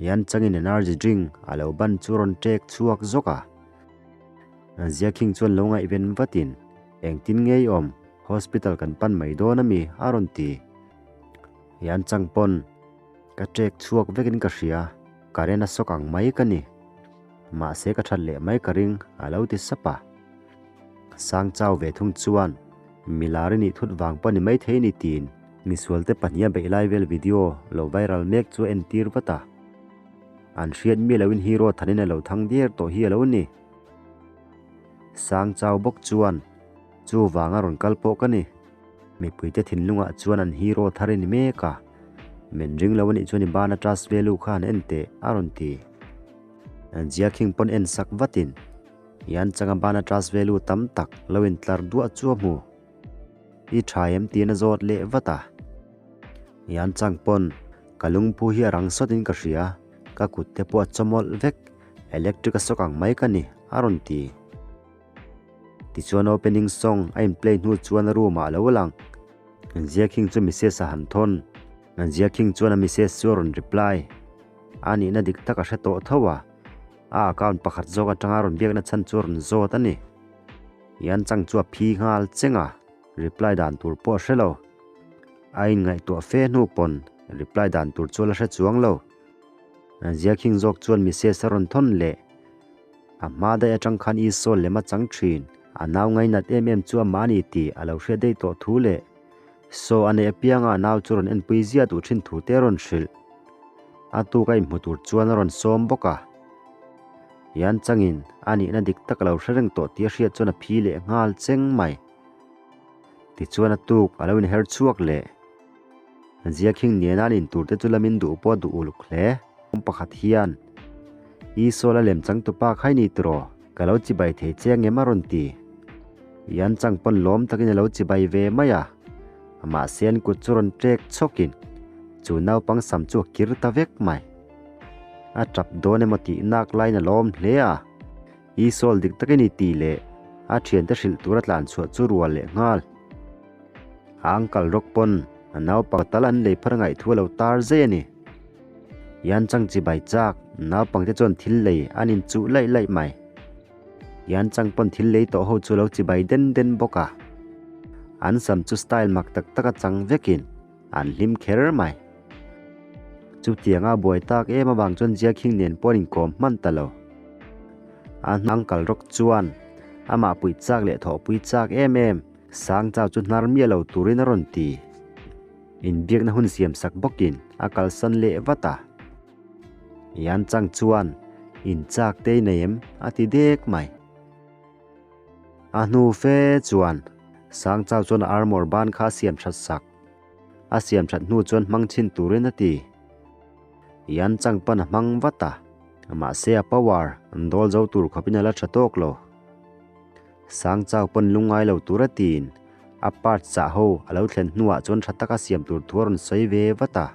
Yan changin energy drink a lo ban chu rawn ṭek chhuak zawk a. Ziakhing chuan lo ngaihven vatin, Engtin nge i awm? Hospital kan pan mai dawn a mi? a rawn ti. Yan chang pawn ka ṭek chhuak vekin ka hria, current a sawk ang mai ka ni. Mahse ka that leh mai ka ring, a lo ti sap a. Sang chau ve thung chuan milar i nih thut vang pawh ni maithei ni tiin misualte pahniha beih lai vel video lo viral mek chu a entir vat a. An hriat mi loin hero thanin a lo thang diar tawh hi a lo ni. Sang chau bawk chuan chu vanga rawn kal pawh ka ni. Mipuite thinlungah chuan an hero thar i ni mek a. Men ring lo a nih chuan i bana trust value kha han en teh a rawn ti. Jiakhing pawn en sak vatin. Hian changa bana trust value tam tak lo in tlar duah chu a hmu. I tha em tiin a zawt leh vat a. Hian chang pawn ka lungphu hi a rang sawt in ka hria, ka kut te pawh a chawmawlh vek, electric a sawk ang mai ka ni, a rawn ti. Tichuan opening song a in play hnu chuan a room ah a lo lang. Ziakhing chu Missus a han thawn. Ziakhing chuan a Missus chu a rawn reply. A nihna dik tak a hre tawh tho a. A account pakhat zawk atanga rawn biakna chhan chu a rawn zawt a ni. Yan chang chu a phi nghal cheng a, reply dan tur pawh a hre lo. A inngaihtuah fe hnu pawn reply dan tur chu a la hre chuang lo. Ziakhing zawk chuan message a rawn thawn leh. A hma daih atang khan Isol lem a chang thin. A nau ngainat em em chu amah a ni tih a lo hriat daih tawh thu leh Saw a neih apianga a nau chu rawn enpui ziah duh thin thu te a rawn hrilh. A tuk a inhmu tur chuan a rawn sawm bawk a. Yan changin a nihna dik tak a lo hre reng tawh tih a hriat chuan a phi leh nghal cheng mai. Tichuan a tuk a lo inher chhuak leh. Ziakhing nena an intur te chu lamin duh pawh a duh uluk hle. Awm pakhat hian, Isua la lem changtupa kha i ni tiraw? Ka lo chibai thei che angem a rawn ti. Yan chang pawn lawm takin a lo chibai ve mai a. Mahse an kut chu rawn ṭek chhawkin chu naupang sam chu a kir ta vek mai. A ṭap dawn emaw tih nak laiin a lawm hle a. Isol dik takin i ti leh a ṭhiante hrilh tura tlan chhuah chu rual leh nghal. A uncle rawk pawn a naupang tal an lei phar ngaih thu a lo tar zai a ni. Yan chang chibai chak naupangte chuan thil lei an inchuh laih laih mai. Yan chang pawn thil lei tawh ho chu lo chibai den den bawk a. An sam chu style mak tak tak a chang vekin an hlim kher mai. Chutianga buai tak em avang chuan Ziakhing nen pawh an inkawm hman ta lo. A hnang kal rawk chuan amah puih chak leh thawhpui chak em em Sang chau chu hnar miah lo turin a rawn ti. Inbiakna hun siam sak bawkin a kalsan leh vat a. Yan chang chuan in chak te i nei em? a ti dek mai. A hnu fe chuan Sang chau chuan a armor ban kha a siam that sak. A siam that hnu chuan hmang chhin turin a ti. Yan chang pawn a hmang vat a, mahse a power an dawl zo tur khawpin a la tha tawk lo. Sang chau pawn lungngai lo tur a tiin a part chah ho a lo thlen hnuah chuan tha taka siam tur thu a rawn sawi ve vat a.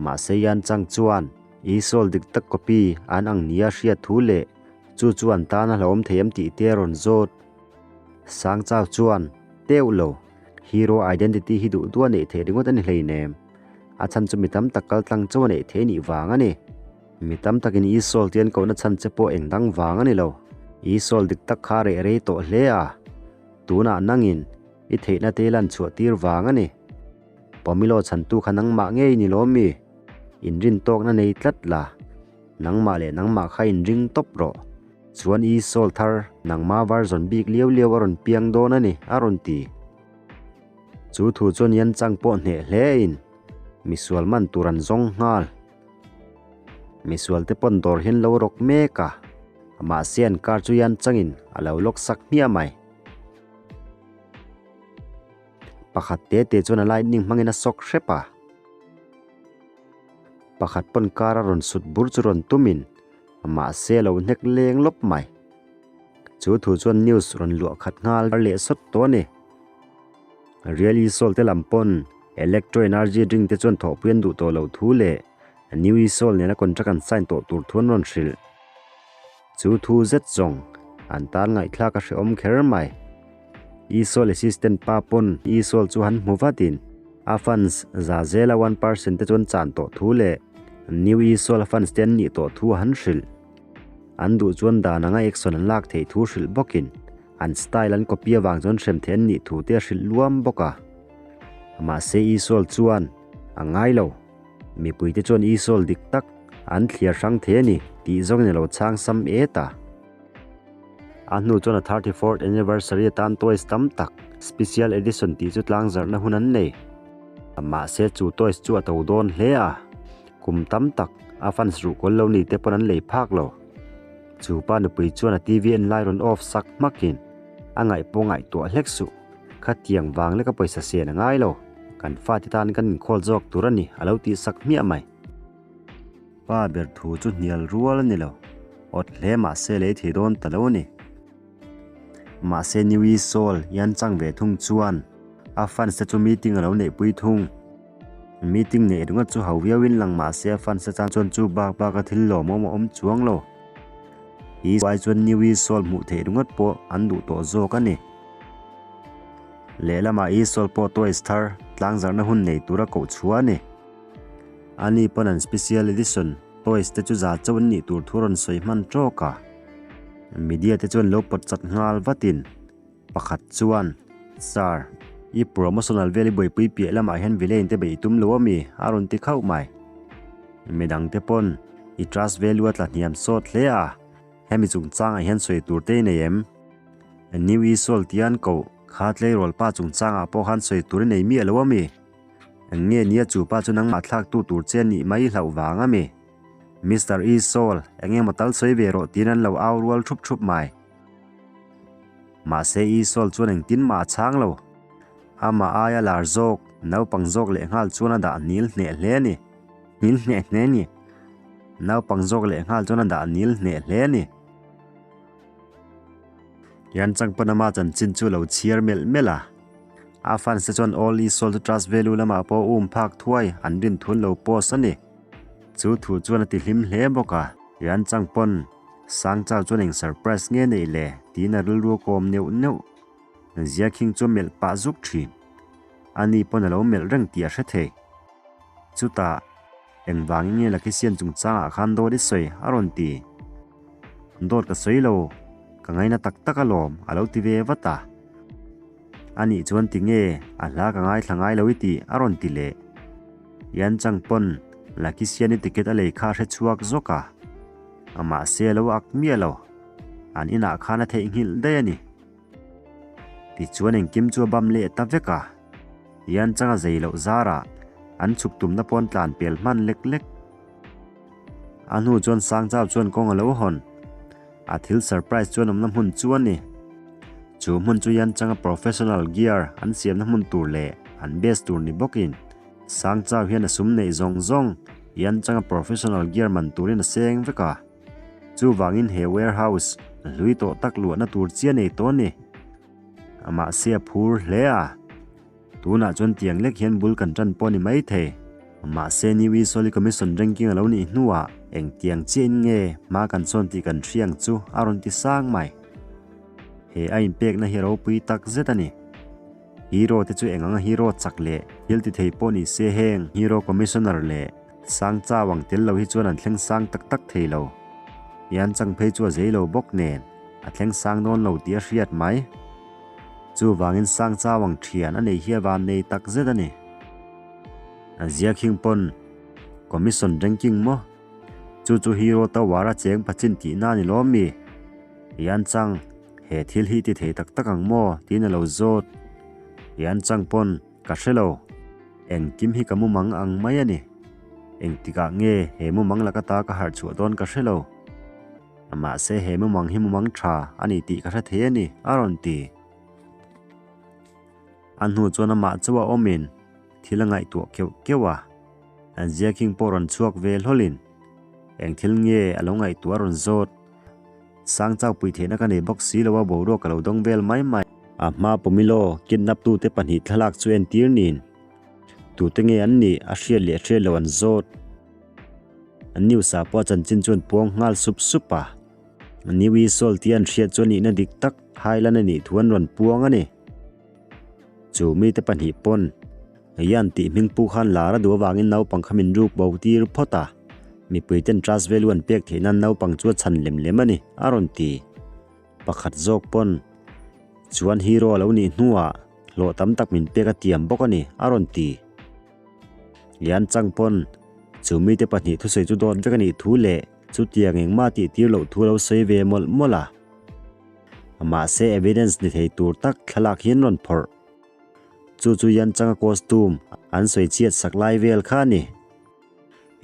Mahse Yan Chang chuan Isol dik tak copy an ang nia hriat thu leh chu chu an tan a hlauhawm thei em tih te a rawn zawt. Sang Chau chuan, Teuh lo, hero identity hi duh duh a neih theih ringawt a ni hleinem. A chhan chu mi tam tak kal tlang chauh a neih theih nih vang a ni. Mi tam takin Isol tian kohna chhan che pawh eng dang vang a ni lo. Isol dik tak kha reh rei tawh hle a, tunah nangin i theihna te lan chhuah tir vang a ni. Pomelo chhantu kha nangmah ngei ni lawm mi? Inrin tawkna nei tlat la, nangmah leh nangmah kha inring tawp rawh. Chuan i sawl thar nangma version bik liau liau a rawn piang dawn a ni, a rawn ti. Chu thu chuan Yan Chang pawh hneh hle in misual man tur an zawng nghal. Misual te pawn dawr hian lo rawk mek a, mahse an car chu Yan Changin a lo lock sak hmiah mai. Pakhat te te chuan a lightning hmangin a sawk hrep a. Pakhat pawn car a rawn sut bur chu rawn tumin mahse a lo hnek leng lawp mai. Chu thu chuan news rawn luah khat nghal leh sawt tawh a ni. Really Soul te lam pawn Electro Energy drink te chuan thawhpui an duh tawh loh thu leh New E-Soul nena contract an sign tawh tur thu an rawn hrilh. Chu thu zet zawng an tan ngaihthlak a hrehawm kher mai. Isol assistant pa pawn Isol chu han hmu vatin a fans za zela 1% te chuan chan tawh thu leh New Isol fans te an nih tawh thu a han hrilh. An duh chuan dan anga action an lak theih thu hrilh bawkin an style an copy avang chuan hrem theih an nih thu te a hrilh luam bawk a. Mahse Isol chuan a ngai lo. Mipuite chuan Isol dik tak an thliar hrang thei a ni tih zawngin a lo chhang sam et a. A hnu chuan a 34th anniversary atan toys tam tak special edition tih chu tlangzarhna hun an nei. Mahse chu toys chu a to dawn hle a, kum tam tak a fans ruhkawl lo ni te pawn an lei phak lo. Chu pa nupui chuan a TV en lai rawn off sak hmakin a ngaih pawh ngaihtuah hlek suh. Khatiang vang leka pawisa sen a ngai lo, kan fate tan kan inkhawl zawk tur a ni a lo tih sak hmiah mai. Pa ber thu chu hnial rual a ni lo, awt hle mahse lei thei dawn ta lo a ni. Mahse New Soul hian chang ve thung chuan a fans te chu meeting a lo neihpui thung. Meeting neih ringawt chu ho viauin lang mahse a fans te tan chuan chu bak bak a thil lawmawm a awm chuang lo. I ai chuan New Soul hmuh theih ringawt pawh an duh tawh zawk a ni. Lehlamah I Soul pawh toys thar tlangzarhna hun nei tura koh chhuah a ni. Ani pawn an special edition toys te chu za chauh an nih tur thu rawn sawi hman tawk a. Media te chuan lo pawt chat nghal vatin pakhat chuan, Sir, i promotional vel i buaipui piah lamah hian villain te beih i tum lo ami? a rawn ti khauh mai. Midang te pawn i trust value a tla hniam sawt hle a, hemi chungchangah hian sawi tur te i nei em? New Isol tian koh kha tleirawl pa chungchangah pawh khan sawi tur i nei miah lo ami? Eng nge nia chu pa chu nangmah thlak tu tur che nih mai hlauh vang a mi? Mister E Saul, eng emaw tal sawi ve rawh tiin an lo au rual thup thup mai. Mahse E Saul chuan engtin mah a chhang lo. Amah aia lar zawk, naupang zawk lehnghal chuan a dah nil hneh hle a ni. Nil hneh hle a ni. Naupang zawk lehnghal chuan a dah nil hneh hle a ni. Yan chang pawn ama chanchin chu lo chhiar melh melh a. A fans te chuan All is sold to trust value lamah pawh um phak thuai an rin thun lo post a ni. Chu thu chuan a ti hlim hle bawk a. Yan chang pawn Sang Chau chuan eng surprise nge neih le tiin a rilru a kawm neuh neuh. Zia Khing chu a melh pah zuk thin. Ani pawn a lo melh reng tih a hre thei. Chutah engvangin nge Lakisian chungchangah khan dawt i sawi a rawn ti. Dawt ka sawi lo, ka ngaina tak tak alawm a lo ti ve vat a. Anih chuan tinge a hla ka ngaithla ngai lo i tih a rawn ti leh. Yan Chang pawn Lakisiani ticket a lei kha a hre chhuak zawk a, mahse a lo ak miah lo. An inah khan a theihnghilh daih a ni. Tichuan engkim chu a bam leh ta vek a. Yan Chang a zei loh zarah an chhuk tumna pawn tlan pel hman lek lek. A hnu chuan Sangchau chuan kawng a lo hawn. A thil surprise chuan awmna hmun chu a ni. Chu hmun chu Yanchanga professional gear an siamna hmun tur leh an base tur ni bawkin Sangchau hian a sum neih zawng zawng Yanchanga professional gear man turin a seng vek a. Chuvangin he warehouse hlui tawh tak luahna tur chiah nei tawh a ni. Mahse a phur hle a. Tunah chuan tiang lek hian bul kan tan pawh a ni mai thei. Mahse New Isoli Commission ranking a lo nih hnuah eng tiang chiahin nge hma kan sawn tih kan hria ang chu a rawn ti sang mai. He a inpekna hi ropui tak zet a ni. Hero te chu eng anga hero chak leh thil ti thei pawh ni se heng Hero Commissioner leh Sang Chau ang tel lo hi chuan an thleng sang tak tak thei lo. Yan Chang phei chu a zei lo bawk nen a thleng sang dawn lo tih a hriat mai. Chuvangin sang chau ang thian a nei hi a van nei tak zet a ni. A ziak hing pawn Commission ranking maw? Chu chu Hero Tower a cheng pachin tihna a ni lawm mi? Yan Chang, he thil hi ti thei tak tak ang maw? tiin a lo zawt. Yan Chang pawn ka hre lo. Engkim hi ka mumang ang mai a ni. Engtikah nge he mumang laka ta ka harh chhuah dawn ka hre lo. Mahse he mumang hi mumang tha a ni tih ka hre thei a ni, a rawn ti. A hnu chuan amah chauh a awmin thil a ngaihtuah keuh keuh a, an ziakhing pawh rawn chhuak ve hlawlin eng thil nge a lo ngaihtuah a rawn zawt. Sang chau pui theihna ka nei bawk si lo a boruak ka lo dawng vel mai mai. A hma Pomilo kidnap tute pahnih thlalak chu entir nin tute nge an nih a hriat leh hriat loh an zawt. News ah pawh a chanchin chuan puang nghal sup sup a. New Isol tia an hriat chuan nihna dik tak Highland a nih thu an rawn puang a ni. Chu mite pahnih pawn Yan tih hming pu khan lar a duh avangin naupang kha min ruk bo tir phawt a. Mipuiten trust value an pek theih nan naupang chu a chhan lem lem a ni, a rawn ti. Pakhat zawk pawn chuan hero a lo nih hnuah hlawh tam tak min pek a tiam bawk a ni, a rawn ti. Lian Chang pawn chu mite pahnih thusawi chu dawt vek a nih thu leh chutiang engmah tih tir loh thu a lo sawi ve mawlh mawlh a. Mahse evidence ni thei tur tak thlalak hi an rawn phawrh. Chu chu Yan Changa costume an sawi chhiat sak lai vel kha a ni.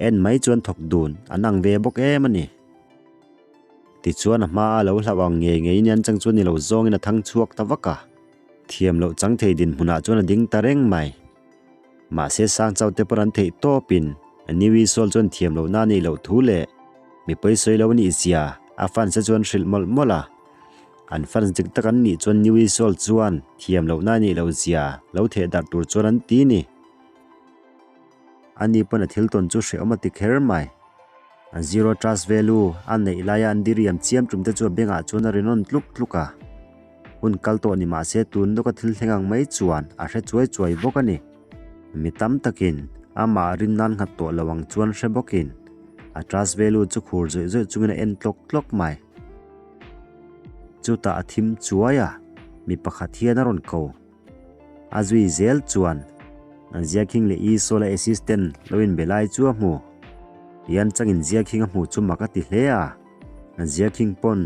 En mai chuan thawk dun an ang ve bawk em a ni. Tichuan a hma a lo hlauh ang ngei ngeiin Yan Chang chu ni lo zawngin a thang chhuak ta vak a. Thiam loh chang thei dinhmunah chuan a ding ta reng mai. Mahse sang chau te pawh an theih tawpin Niwi Sawl chuan thiam lohna a nih loh thu leh mi pawisawi lo a nih zia a fans te chuan hrilh mawlh mawlh a. An fans dik tak an nih chuan Niwi Sawl chuan thiam lohna a nih loh zia lo theh darh tur chuan an ti ni. Ani pawn a thil tawn chu hrehawm a ti kher mai. A zero trust value a neih laia an diriam chiam tum te chu a bengah chuan a rinawn tluk tluk a. Hun kal tawh ni mah se tun lawka thil thleng ang mai chuan a hre chuai chuai bawk a ni. Mi tam takin amah rin nan nghat tawh lo ang chuan hre bawkin a trust value chu khur zawih zawih chungin a en tlawk tlawk mai. Chutah a thim chuai a, mi pakhat hian a rawn ko. A zui zel chuan Ziakhing leh Isawla assistant lo inbe lai chu a hmu. Yan changin Ziakhing a hmuh chu mak a ti hle a. Ziakhing pawn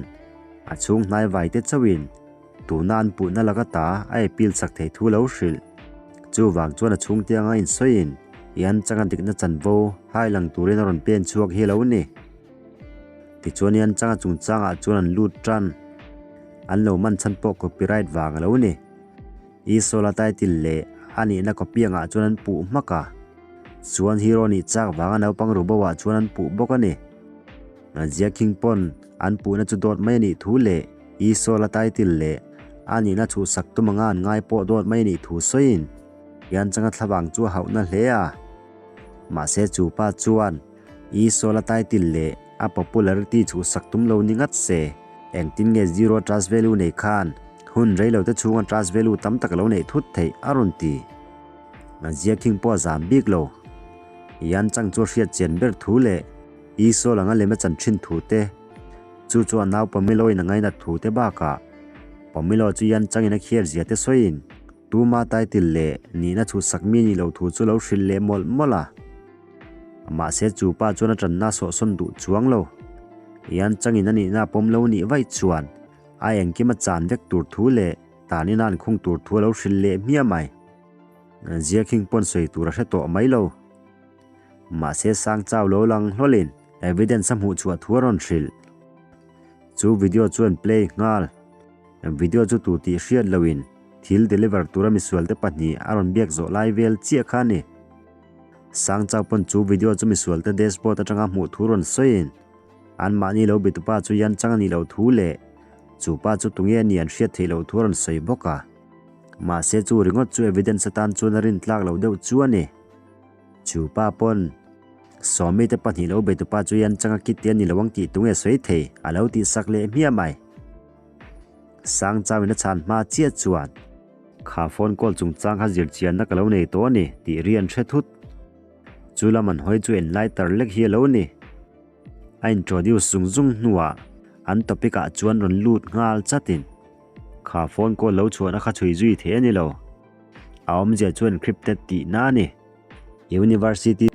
a chhung hnai vai te chauhin tuna an puhna laka ta a appeal chak thei thu lo hrilh. Chuvang chuan a chhungte anga insawiin Yan changa dikna chanvo hai lang turin a rawn pen chhuak hi a lo ni. Tichuan Yan changa chungchangah chuan an lut tan. An lo man chhan pawh copyright vang a lo ni. Isola title leh a nihna copy angah chuan an puh hmak a. Chuan hero nih chak vanga naupang rubo ah chuan an puh bawk a ni. Zia King pawn an puhna chu dawt mai a nih thu leh Isola title leh a nihna chhuhsak tum anga an ngai pawh dawt mai a nih thu sawiin Yanchanga thlavang chu a hauhna hle a. Mahse chu pa chuan Isola title leh a popularity chhuhsak tum lo ni ngat se. Engtin nge zero trust value nei khan hun rei lo te chhunga trust value tam tak lo neih thut theih a rawn ti. Zia King pawh a zam bik lo. Yan Chang chu a hriat chian ber thu leh Isua langa lem a chan thin thu te, chu chu a nau Pomelo in a ngainat thu te bakah Pomelo chu Yan Chang in a khiar zia te sawiin tuma title leh nihna chhuhsak mi nih loh thu chu lo hrilh leh mawlh mawlh a. Mahse chu pa chuan a tanna sawhsawn duh chuang lo. Yan changin a nihna a pawm lo nih vaih chuan a engkim a chan vek tur thu leh tanin a an khung tur thu a lo hrilh leh hmiah mai. Ziakhing pawn sawi tur a hre tawh mai lo. Mahse sang chau lo lang hlawlin evidence a hmuh chhuah thu a rawn hrilh. Chu video chuan play nghal. Video chu tu tih hriat loin thil deliver tura misualte pahnih a rawn biak zawh lai vel chiah kha a ni. Sang chau pawn chu video chu misualte dashboard atanga hmuh thu rawn sawiin anmahni lo bitupa chu yan chang a nih loh thu leh chu pa chu tunge a nih an hriat theih loh thu a rawn sawi bawk a. Mahse chu ringawt chu evidence atan chuan a rintlak loh deuh chu a ni. Chu pa pawn Sawmi te pahnih lo beitupa chu yan changa kit te a ni lo ang tih tunge sawi thei a lo tih sak leh hmiah mai. Sang chauin a chhan hma chiah chuan Kha phone call chungchang kha zir chianna ka lo nei tawh a ni tih ri an hre thut. Chu lam an hawi chu enlighter lek hi a lo ni. A introduce zung zung hnuah an topic ah chuan rawn lut nghal chatin kha phone call lo chhuahna kha chhui zui thei a ni lo. A awmzia chu encrypted tihna a ni. University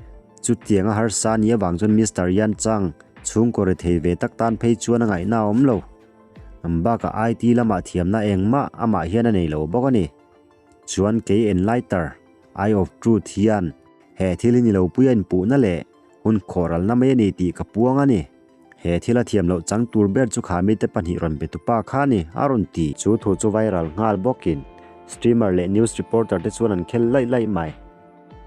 chutianga harsa ni avang chuan Mister Yan Chang chhungkaw rethei ve tak tan phei chuan a ngaihna a awm lo. Bakah IT lamah thiamna engmah amah hian a nei lo bawk a ni. Chuan kei Enlighter, Eye of Truth hian he thil hi ni lo pui a inpuhna leh hun khawhralna mai a ni tih ka puang a ni. He thil a thiam loh chang tur ber chu kha mite pahnih rawn be tupa kha a ni, a rawn ti. Chu thu chu viral nghal bawkin streamer leh news reporter te chuan an khel laih laih mai.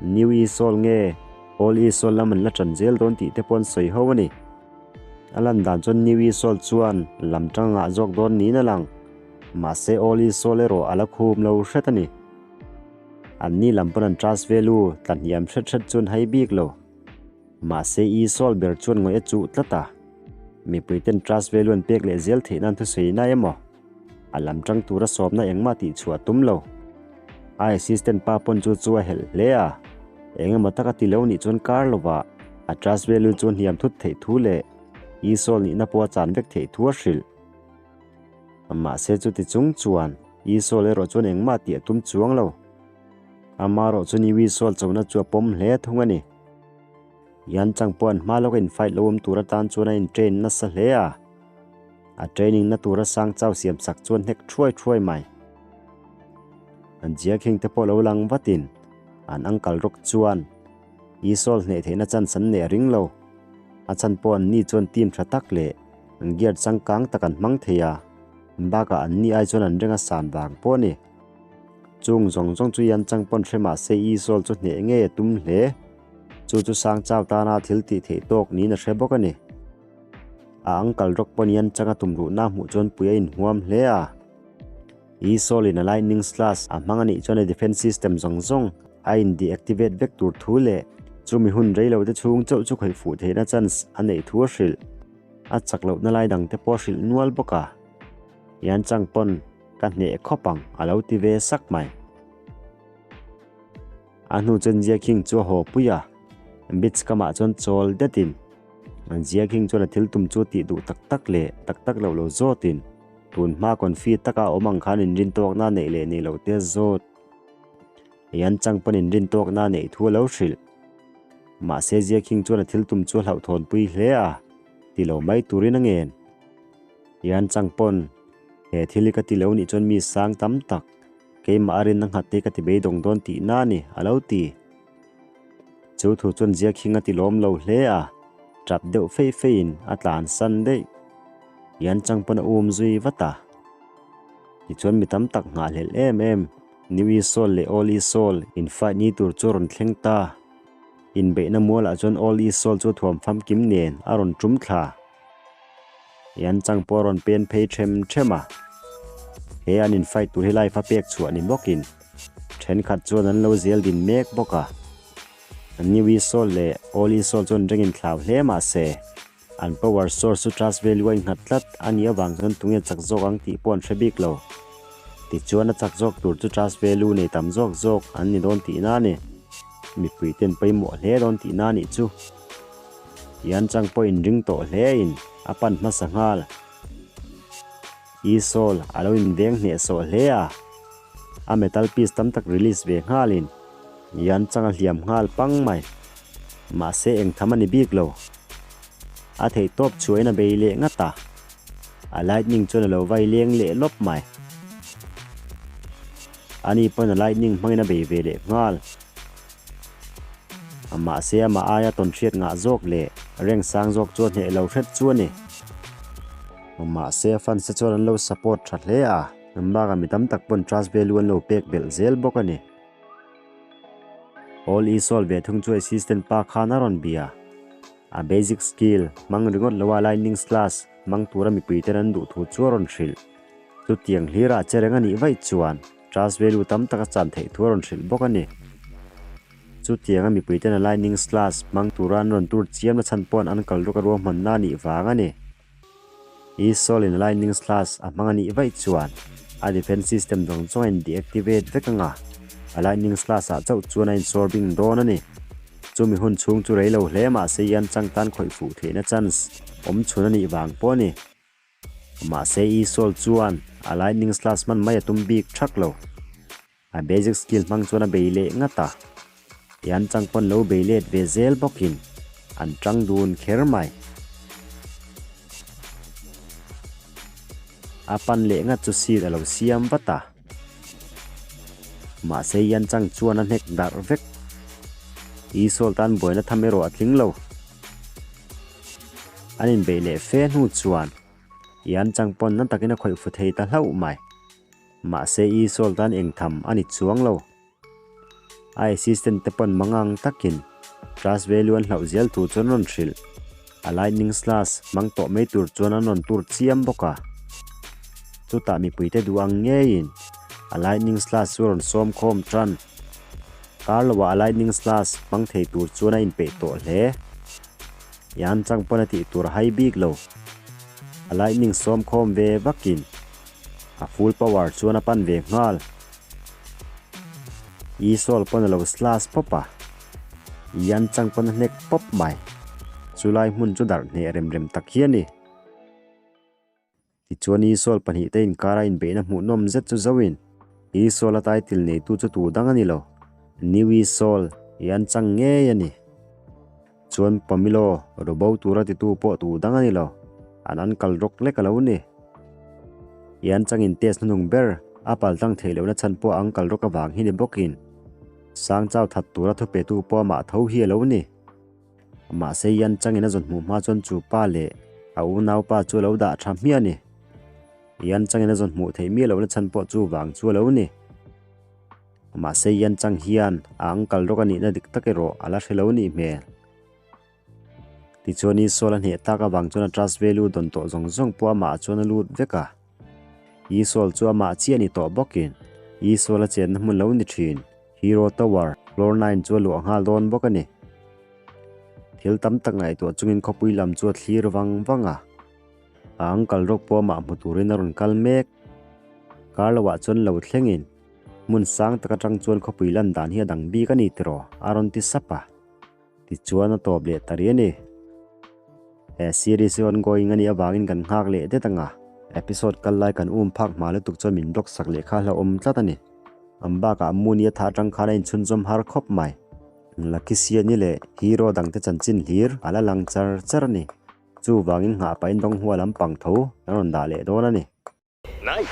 New e-Seoul nge Old e-Seoul lam an la ṭan zel dawn tih te pawh an sawi ho a ni. A lan dan chuan New Isol chuan lam tang ngah zawk dawn niin a lang. Mahse Old Isol erawh a la khum lo hret a ni. Anni lam pawn an trust value tla hniam hret hret chuan hai bik lo. Mahse Isol ber chuan ngawih a chuh tlat a. Mipui ten trust value an pek leh zel theih nan thusawi na emaw? A lam tang tura sawmna engmah tih chhuah a tum lo. A assistant pa pawn chu chu a helh hle a. Engemaw taka ti lo nih chuan kar lovah. A trust value chu hniam thut theih thu leh e-soul nihna pawh a chan vek theih thu a hrilh. Mahse chuti chung chuan e-soul erawh chuan engmah tih a tum chuang lo. Amaherawh chu new e-soul chona chu a pawm hle thung a ni. Yan Chang pawh an hma lawka in fight lo awm tur atan chuan a in train nasa hle a. A training na tura sang chau siam sak chuan hnek thuai thuai mai. An Jia King te pawh lo lang vatin an uncle rawk chuan Isol hneh theihna chance an nei a ring lo. A chhan pawh an ni chuan team tha tak leh an gear changkang tak an hmang thei a, bakah an ni ai chuan an ring a san vang pawh a ni. Chung zawng zawng chu Yan Chang pawn hre mah se Isol chu hneh ngei a tum hle. Chu chu sang chau tana thil tih theih tawk niin a hre bawk a ni. A uncle rawk pawn Yan Chang a tum ruhna hmuh chuan pui a inhuam hle a. Isol in a lightning slash a hmang a nih chuan a defense system zawng zawng a in deactivate vek tur thu leh chumi hun rei lo te chhung chauh chu khawih fuh theihna chance a neih thu a hrilh. A chak lohna lai dang te pawh a hrilh nual bawk a. Yan Chang pawn ka hneh khawp ang a lo ti ve sak mai. A hnu chuan Jia King chu a haw pui a, beach kamah chuan chawl detin Jia King chuan a thil tum chu tih duh tak tak leh tak tak loh lo zawtin tun hma confi taka awm ang khan inrintawkna neih leh neih loh te zawt. Yan Chang pawn inrintawkna neih thu a lo hrilh. Mahse Jia King chuan a thil tum chu a hlauhthawnpui hle a, ti lo mai turin a ngen. Yan Chang pawn he thil hi ka ti lo nih chuan mi sang tam tak Keimah a rinna nghat te ka ti beidawng dawn tih na ni, a lo ti. Chu thu chuan Ziakhing a ti lawm lo hle a, tap deuh fei feiin a tlan san daih. Yan chang pawn a um zui vat a. Tichuan mi tam tak nghahhlelh em em, New Isol leh Old Isol in fight ni tur chu a rawn thleng ta. Inbeihna mualah chuan Old Isol chu thuam famkim nen a rawn tum thla. Yan chang pawh a rawn pen phei them them a, he an in fight tur hi live a pek chhuah ni bawkin thenkhat chuan an lo zel din mek bawk a. New Isol leh Old Isol chuan ringin thlau hle mah se an power source chu trust value a innghat tlat a nih avang chuan tunge chak zawk ang tih pawh an hre bik lo. Tichuan a chak zawk tur chu trust value nei tam zawk zawk an ni dawn tihna a ni. Mipui ten pawimawh hle dawn tihna a nih chu. Yan chang pawh inring tawh hle in a pan hmasa nghal. Isol a lo inveng hnehsawh hle a, a metal piece tam tak release ve nghalin Yan chang a hliam nghal pang mai. Mahse engtham a ni bik lo. A theihtawp chhuahin a bei leh ngat a, a lightning chuan a lo vai leng leh lawp mai. Ani pawn a lightning hmangin a bei ve leh nghal. Mahse amah aia tawnhriat ngah zawk leh rank sang zawk chu a hneh lo hret chu a ni. Mahse a fans te chuan an lo support tha hle a, bakah mi tam tak pawn trust value an lo pek belh zel bawk a ni. All Isol ve thung chu assistant pa khan a rawn bia. A basic skill hmang ringawt loa lightning slash hmang tura mipui ten an duh thu chu a rawn hrilh. Chutiang hlirah che reng a nih vaih chuan trust value tam tak a chan theih thu a rawn hrilh bawk a ni. Chutianga mipui ten a lightning slash hmang tura an rawn tur chiam na chhan pawh an kal rawk a ruahmanna a nih vang a ni. Isol in lightning slash a hmang a nih vaih chuan a defense system zawng zawng a in deactivate vek anga a lightning slash ah chauh chuan a insawrbing dawn a ni. Chumi hun chhung chu rei lo hle mahse i an chang tan khawih fuh theihna chance awm chhun a nih vang pawh a ni. Mahse Isol chuan a lightning slash hman mai a tum bik thak lo. A basic skill hmang chuan a bei leh ngat a, Yan chang pawn lo bei let ve zel bawkin an tang dun kher mai. A pan leh ngat chu seat a lo siam vat a, mahse Yan chang chuan a hnek darh vek. Isol tan buaina tham erawh a tling lo. An inbeih leh fe hnu chuan Yan chang pawn na takin a khawih fu thei ta hlauh mai. Mahse Isol tan eng tham a ni chuang lo. A assistant te pawn mangang takin trust value an hlauh zel thu chuan rawn hrilh. A lightning slash hmang tawh mai tur chuan an rawn tur chiam bawk a. Chutah mipuite duh ang ngeiin a lightning slash chu rawn sawm khawm tan. Kar loah a lightning slash hmang thei tur chuan a inpeih tawh hle. Yan chang pawn a tih tur a hai bik lo. A lightning sawm khawm ve vakin A full power chuan a pan ve nghal. Isol pawn a lo slash pawp a, Yan chang pawn a hnek pawp mai. Chulai hmun chu darh hneh rem rem tak hi a ni. Tichuan Isol pahnihte inkara inbeihna hmuhnawm zet chu zoin, Isol a title neitu chu tu dang a ni lo, New Isol i an chang ngei a ni. Chuan Pomilo rubo tura titu pawh tu dang a ni lo, an an kal rawk lek a lo ni. I an changin test hnuhnung ber a paltlang theih lohna chhan pawh ang kal rawk avang hi ni bawkin, Sang chau that tura thupetu pawh amah tho hi a lo ni. Mahse Yan changin a zawn hmuh hma chuan chu pa leh a unaupa chu a lo dah tha hmiah a ni. Yan changin a zawn hmuh theih miah lohna chhan pawh chu vang chu a lo ni. Mahse Yan chang hian a uncle rawk a nihna dik tak erawh a la hre lo nih hmel. Tichuan Isol a hneh tak avang chuan a trust value dawn tawh zawng zawng pawh amah chuan a lut vek a. Isol chu amah chiah ni tawh bawkin Isol a chenna hmun lo ni thin. Hero Tower, Floor 9 chu a luah nghal dawn bawk a ni. Thil tam tak ngaihtuah chungin khawpui lam chu a thlir vang vang a. A uncle rawk pawh amah hmu turin a rawn kal mek. Kar loah chuan lo thlengin hmun sang tak atang chuan khawpui lan dan hi a dang bik a ni tiraw a rawn ti sap a. Tichuan a tawp leh ta rih a ni. He series hi ongoing a nih avangin kan nghak leh det anga episode kal lai kan um phak hma lutuk chuan min block sak leh kha hlauhawm tlat a ni. An bakah Moon-i a thah atang khan a inchhunzawm har khawp mai. Lucky Siani leh hero dangte chanchin hlir a la lang char char a ni. Chuvangin nghah pahin Donghua lampang tho an rawn dah leh dawn a ni. Nice!